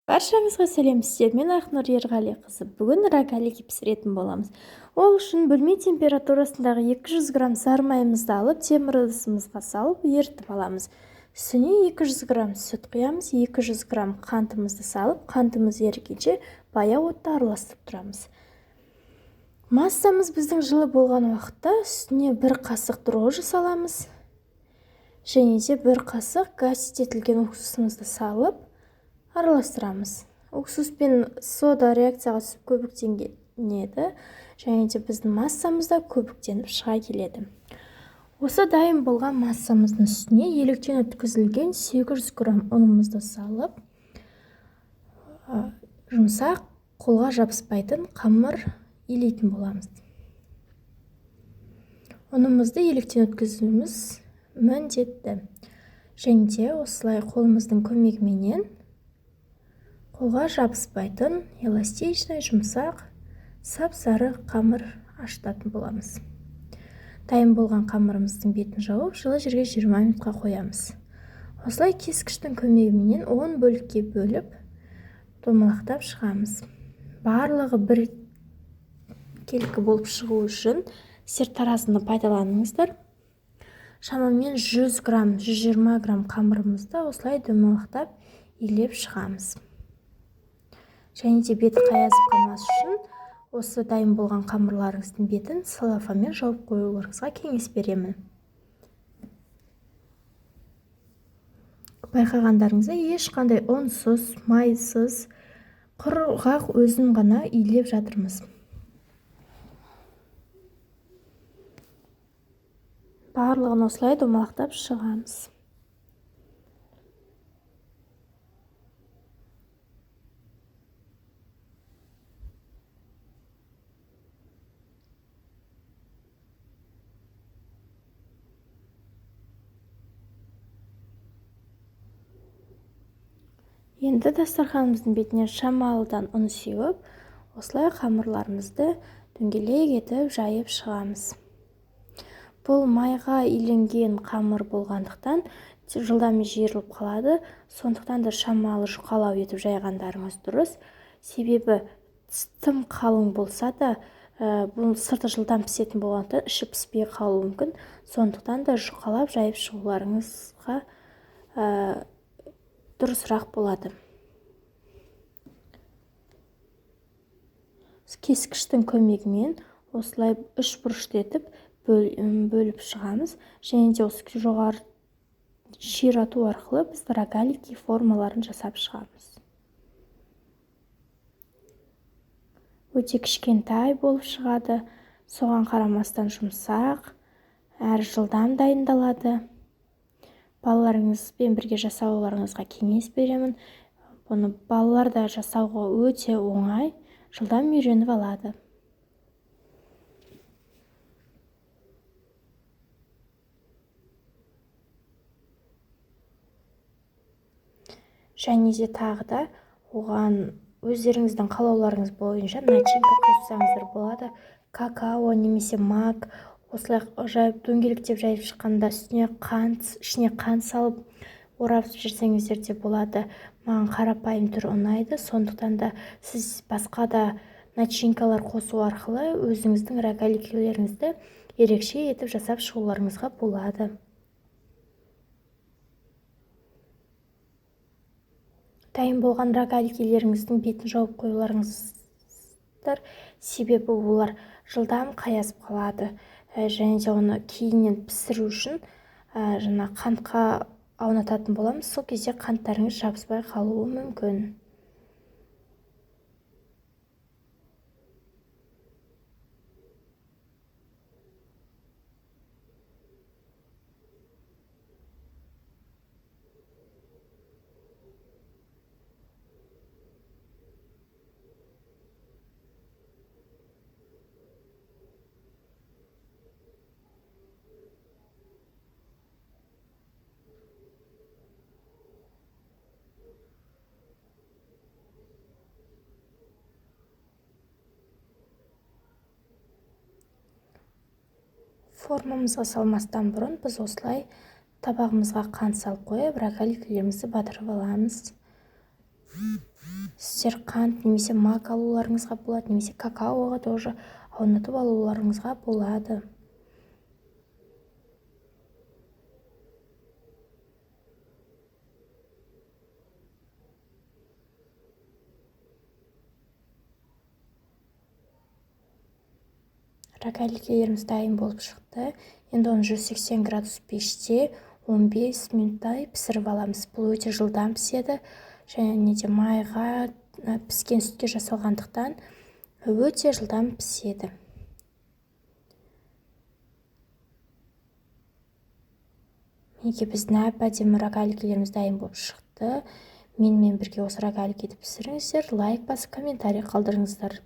Баршаңызға сәлем, сіздермен Ақнұр Ерғалиқызы. Бүгін рогалики пісіретін боламыз. Ол үшін бөлме температурасындағы 200 грамм сары майымызды алып, темір ыдысымызға салып, ерітіп аламыз. Үстіне 200 грамм сүт құямыз, 200 грамм қантымызды салып, қантымыз ерігенше баяу отта араластырып тұрамыз. Массамыз біздің жылы болған уақытта үстіне 1 қасық дрожжи саламыз. Және де 1 қасық гасить етілген уксусымызды салып, араластырамыз. Уксус пен сода реакцияға түсіп көбіктенеді, және де біздің массамыз да көбіктеніп шыға келеді. Осы дайын болған массамыздың үстіне електен өткізілген 800 грамм ұнымызды салып, жұмсақ, қолға жабыспайтын қамыр илейтін боламыз. Ұнымызды електен өткізуіміз міндетті. Және де осылай қолымыздың көмегіменен қолға жабыспайтын эластичный, жұмсақ, сап-сары қамыр ашытатын боламыз. Дайын болған қамырымыздың бетін жауып, жылы жерге 20 минутқа қоямыз. Осылай кескіштің көмегіменен 10 бөлікке бөліп, домалақтап шығамыз. Барлығы бір келкі болып шығу үшін сіздер таразыны пайдаланыңыздар. Шамамен 100 грамм, 120 грамм қамырымызды осылай домалақтап илеп шығамыз. Және де беті қаязып қалмас үшін осы дайын болған қамырларыңыздың бетін целлофанмен жауып қоюларыңызға кеңес беремін. Байқағандарыңыздай ешқандай ұнсыз, майсыз, құрғақ өзін ғана илеп жатырмыз. Барлығын осылай домалақтап шығамыз. Енді дастарханымыздың бетіне шамалыдан ұн сеуіп, осылай қамырларымызды дөңгелек етіп жайып шығамыз. Бұл майға иленген қамыр болғандықтан жылдам жиырылып қалады, сондықтан да шамалы жұқалау етіп жайғандарыңыз дұрыс. Себебі тым қалың болса да, бұл сырты жылдам пісетін болғандықтан іші піспей қалуы мүмкін. Сондықтан да жұқалап жайып шығуларыңызға дұрысырақ болады. Кескіштің көмегімен осылай үш бұрышты етіп бөліп шығамыз. Және де осы жоғары ширату арқылы біз рогалики формаларын жасап шығамыз. Өте кішкентай болып шығады, соған қарамастан жұмсақ, әрі жылдам дайындалады. Балаларыңызбен бірге жасауларыңызға кеңес беремін. Бұны балалар да жасауға өте оңай, жылдам үйреніп алады. Және де тағы да оған өздеріңіздің қалауларыңыз бойынша начинка қоссаңыздар болады. Какао немесе мак осылай жайып, дөңгелектеп жайып шыққанда үстіне қант, ішіне қант салып орап жіберсеңіздер де болады. Маған қарапайым түрі ұнайды, сондықтан да сіз басқа да начинкалар қосу арқылы өзіңіздің рогаликилеріңізді ерекше етіп жасап шығуларыңызға болады. Дайын болған рогаликилеріңіздің бетін жауып қоюларыңыздар, себебі олар жылдам қаязып қалады. Және де оны кейіннен пісіру үшін, жаңа қантқа аунататын боламыз. Сол кезде қанттарыңыз жабыспай қалуы мүмкін. Формамызға салмастан бұрын біз осылай табағымызға қант салып қойып, рогаликілерімізді батырып аламыз. Сіздер қант немесе мак алуларыңызға болады, немесе какаоға тоже аунатып алуларыңызға болады. Рогаликелеріміз дайын болып шықты. Енді оны 180 градус пеште 15 минуттай пісіріп аламыз. Бұл өте жылдам піседі және де майға піскен сүтке жасалғандықтан өте жылдам піседі. Мінекей, біздің әп-әдемі рогаликелеріміз дайын болып шықты. Менімен бірге осы рогаликеді пісіріңіздер, лайк басып, комментарий қалдырыңыздар.